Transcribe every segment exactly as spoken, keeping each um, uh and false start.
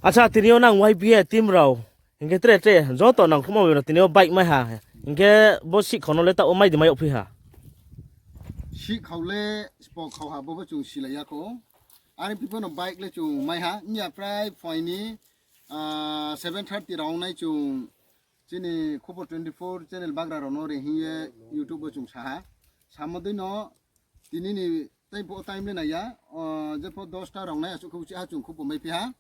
Acha, tini yo nang Y B A team rao, hing khe tre tre joto nangkhruhmo bai no tini yo bike mai ha. Hing khe bo sihkhau no le taoh wo mai di mai yagphi ha? Sihkhau le sbo khau ha, bo bo chung silai ya kho. Are phi pho no bike le chung mai ha. Miya prai phuaing ni, ah, seven thirty rao nai chung chini Khupor twenty four channel bagra rao no reing hing ye YouTube wo chung sa ha. Samo dei no tini ni tei pho time le nai ya, o, je pho dosta rao nai asuh khe uchih ha chung khupor mai phi ha.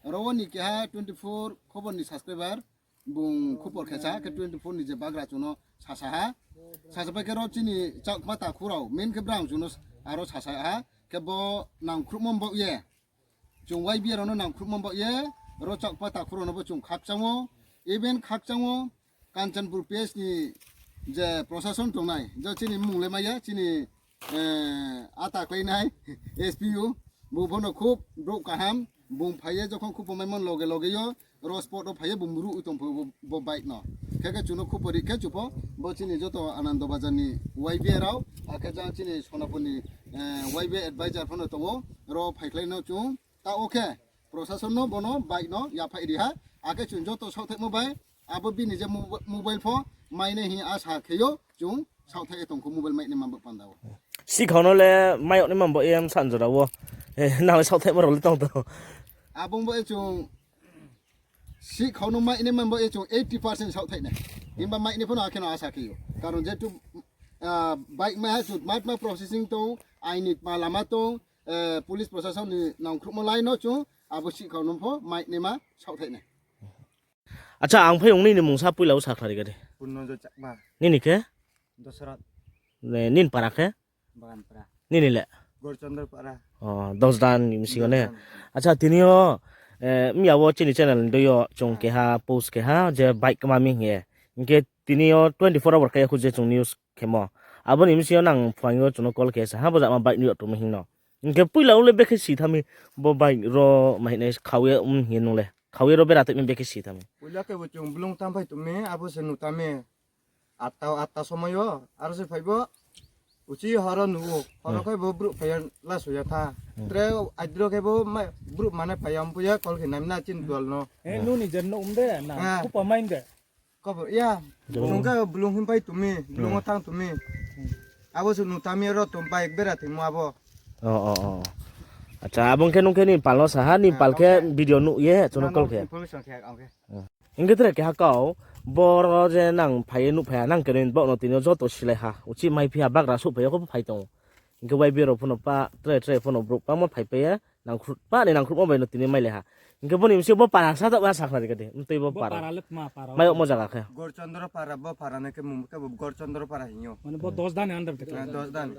Ro wo ni keha twenty four Khupor ni subscriber, bung khupor khe sa khe twenty four ni je bagra chung no sasa ha. Sasa pai khe ro chini Chakma takhu rao, main khe brang chung no aro sasa ha. Khe bo nangkhruhmo baoh ye, chung Y B A rao no nangkhruhmo baoh ye, ro Chakma takhu rao no bo chung khakchang ou, even khakchang ou, Kanchanpur P S ni je prosason tongnai, je chini mmung le mai ya, chini, eh, ata khlainai S P U, bung pho no khub brouh kaham, bung phai ye jokhon khupor maimo loge loge yo, ro spot wo phai ye bung ruh tong pho bo, bo bike no. Khe khe chung no khupor ri khe chu pho, bo chini joto Anando Bazar ni Y B A rao, akhe jang chini Sonapur ni, eh, Y B A advisor pho no tong ou, ro phaikhlai no chung, taoh wo khe, prosason no bo no bike no yaphaih ri ha, akhe chung joto saohthaihmo bai, abo bini je mob-, mobile pho mainai hing asa khe yo, chung saohthaih ye tong kho mobile mainai man bo panda wo. Sihkhau no le mai yag nai man bo ye msan jora wo. Eh, nang le saohthaihmo rao le tong tong. Abo bo ye chung sihkhau no mainai man bo ye chung eighty percent saohthaih nai. Himba mainai pho no akhe no asa khe ou. Karon jehetu, ah, bike mai ha chung matma processing tong, aini ma lama tong, eh, police prosason ni nangkhruhmo lai no chung, abo sihkhau no pho mainai ma saohthaih nai. Acha, ang phai ong nini mungsa poila wo sakhnari kha di. Purnojo Chakma. Nini khe? Dosrat. Ne, nini para khe? Bagan para. Nini le? Gorchandra para. O, Dosdan ni bsing yo ne? Dosdan. Acha, tini yo, eh, miya wo chini channel ni dei yo chung keha post keha je bike kma mi hing ye. Hing khe tini yo twenty four hour khe ya khu je chung news khemo. Abo ni bsing yo nang phuaing yo chung no call khe sa ha, bo jama bike nuh yag tongmo hing no. Hing khe poila wo le bekhe si tha mi, bo bike ro ma hing nai khau ye, um, hing ye nung le. Khau ye ro bera tei mi bekhe si tha mi. Poila khe bo chung blung tang phai tong mi, abo se nuh tang mi. Atta, atta somoi yo, aro se phai bo. Uchih horo nuh ou, horo khe bo brouh phai ya la so ya tha. Tre aidro khe bo ma-, brouh mane phai ya, mphu ya, call khe nai mi na chini dual no. Eh, nung ni je nuh um de, na, kupa main de. Kobor ya. Chung khe blung him pai tong mi, blung wo tang tong mi. Abo se nuh tang mi ro tong bike bera thingmo abo. O, o, o. Acha, abo ong khe nung khe nini pal no sa ha, nini pal khe video nuh ye, chung no call khe. Information khe ang khe. Hing khe tre keha kau, boro je nang phai ye nuh phai ha, nang khe nini baoh no tini yo joto silai ha, uchih mai phi ha, bagra souhphai ya kho phai tong ou. Hing khe Y B A rao pho no pa, tre tre pho no brouh bangma phaipai ye, nangkhruh, pa ni nangkhruhmo bai no tini mailai ha. Hing khe bo ni bsing yo bo para sa taoh ha sakhnari kha di, mtui bo para. Mai yagmo zaga khe. Gorchandra para, bo para ni khe mung khe bo Gorchandra para hing ou. Mane bo Dosdan ni under de khe. Dosdan.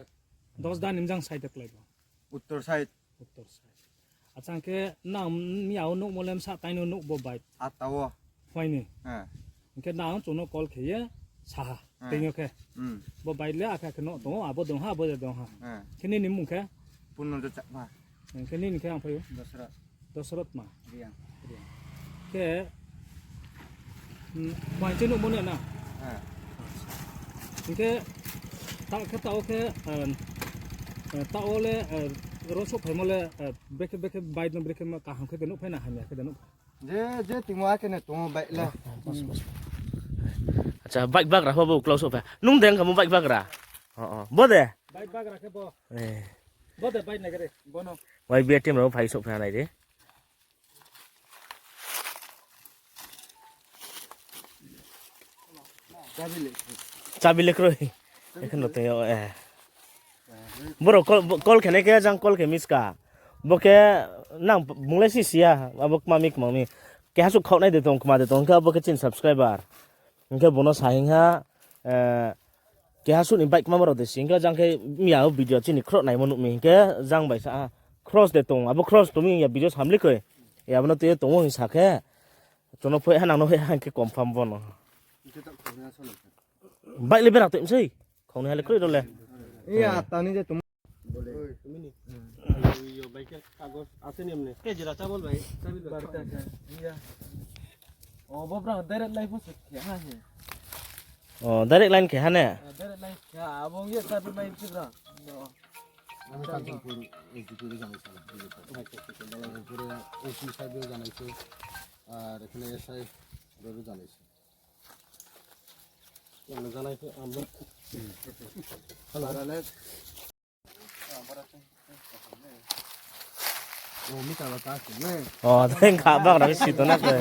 Dosdan ni mjang side de klái bo. Uttor side. Uttor side. Acha, hing khe nang miya wo nuhmo le bsa tai no nuh bo bike? Atta wo. Phai ni. Hing khe nang chung no call khe ye sa ha. Tei yo khe. Bo bike le akhe akhe no tong ou, abo dong ha, abo de dong ha. Khe nini mung khe? Purnojo Chakma. Hing khe nini khe ang phai ou? Dosrat. Dosrat ma? Reang. Khe, phuaing che nuhmo ne na? Hing khe, ta khe taoh khe, taoh wo le, ro souhphaimo le, bekhe, bekhe bike no brekhe kaham khe de nuhphai na, hamya khe de nuhphai? Je, je tongmo akhe ne tong ou bike le. Acha, bike bagra pho bo uklau souhphai. Nung de ong kha mo bike bagra? Bo de? Bike bagra khe bo. Bo de bike nai khe de, bo no. Y B A team rao phai souhphai ha nai di. Chabi le kroi. Ekhe no tong yo, eh. Boro call, call khe nai khe jang call khe miss kha. Bo khe nang bung le si si ya, abo kma mi kma mi. Keha suh khaoh nai de tong, kma de tong, hing khe abo khe chini subscriber. Hing khe bung no sa hing ha, keha suh ni bike kma rao de si, hing khe jang khe miya o video chini khroh naimo nuh mi, hing khe jang bai sa ha, cross de tong, abo cross tong mi ya video samli koi. Abo no tui ye tong ou hing sa khe, chung no phoi ha, nang no phoi ha, hing khe confirm bo no. Bike le bera toi mi sei, khong ni ha le kroi ro le. Iya, tani je tong. Yo, bike kagos ase ni emne. Ke jira chabol bhai. Iya. O, bo bra direct live se khe ha he. O, direct line khe ha ne? Direct live khe ha, abo ye direct live se bra. আমি কাঞ্চনপুর এসডিপিও জানাইছি, বিজেপি। তারপরে ওসি সাহেবও জানাইছে, আর এখানে এসআই ওদেরও জানাইছে। আমরা জানাইছি, আমরা হ্যালো। ও, মিতা বাতা আছে, না? O, thank you, bagra bisi to na khe.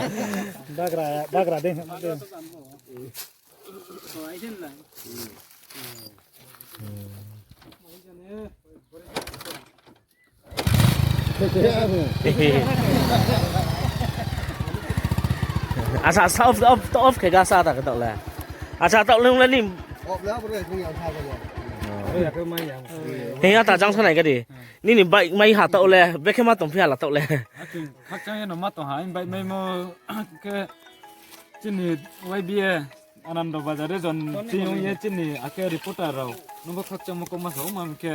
Bagra, bagra de. Asa, asa, off, off, off khe ga sa ta khe taoh le. Asa, taoh le nung le ni. Hing ya ta jang sanai ga di. Nini bike mai ha taoh le, bekhe ma tongphi ha la taoh le. Khakchang ye no ma tong ha, bike maimo khe chini Y B A Anando Bazar region chini ye chini ake reporter rao. Nungbo khakchangmo kau ma sa, ma khe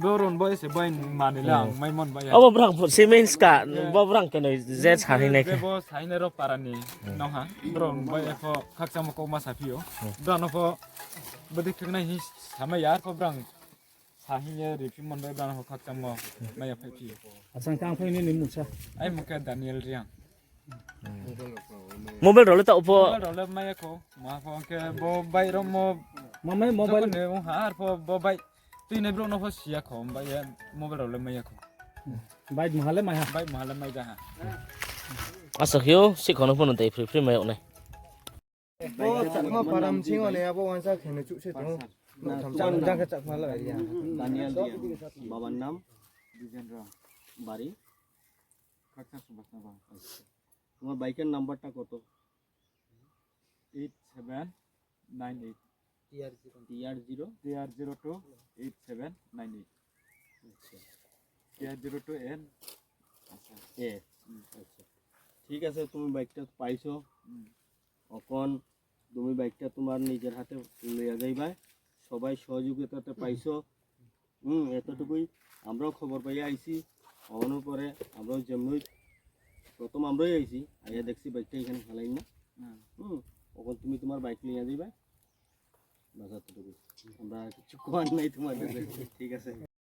Boron bai se bai mani le ang mai mon bai ya. Abo brang pho se main ska, bo brang khe noi je sa hing nai khe. Bo sa hing nai ro para ni nong ha. Boron bai pho khakchangmo kau ma sa phi ou. Brang no pho bodi khaknai hing samai ya, ar pho brang sa hing ye ri phi mon bai brang no pho khakchangmo mai ya phai phi ou. Achang tang phai ni ni mung sa. Ai mung khe Daniel Reang. Mobile rao le taoh pho. Mobile rao le mai ya kho. Ma pho khe bo bai ro mo. Ma mai mobile. Joko ne ong ha, ar pho bo bai. Tui nai brouh no pho si ya kho, bai ye mobile rao le mai ya kho. Bai maha le mai ha. Bai maha le mai ja ha. Asa khe ou, si kho no pho no dei free free mai yag nai. Bo chakma param sing o ne abo wansa khe no chuh se tong. Chang jang khe chakma la ya. Daniel Reang, বাবার নাম? দ্বিজেন্দ্র। বাড়ি? তোমার বাইকের নাম্বারটা কত? Eight seven nine eight। T R zero। T R zero। T R zero two eight seven nine eight। আচ্ছা। T R zero two N। আচ্ছা। এ। হুম। আচ্ছা। ঠিক আছে, তুমি বাইকটা পাইছো। হুম। এখন তুমি বাইকটা তোমার নিজের হাতে লইয়া যাইবা। সবাই সহযোগিতাতে পাইছো। হুম, এতটুকুই। আমরাও খবর পাইয়া আইছি। অনর পরে আমরাও যেমনি প্রথম আমরাই আইছি, আইয়া দেখছি বাইকটা এখানে ফেলাই না। হুম। হুম, এখন তুমি তোমার বাইক লইয়া যাইবা। বাস, এতটুকুই। আমরা আর কিছু করার নাই তোমার কাছে। ঠিক আছে।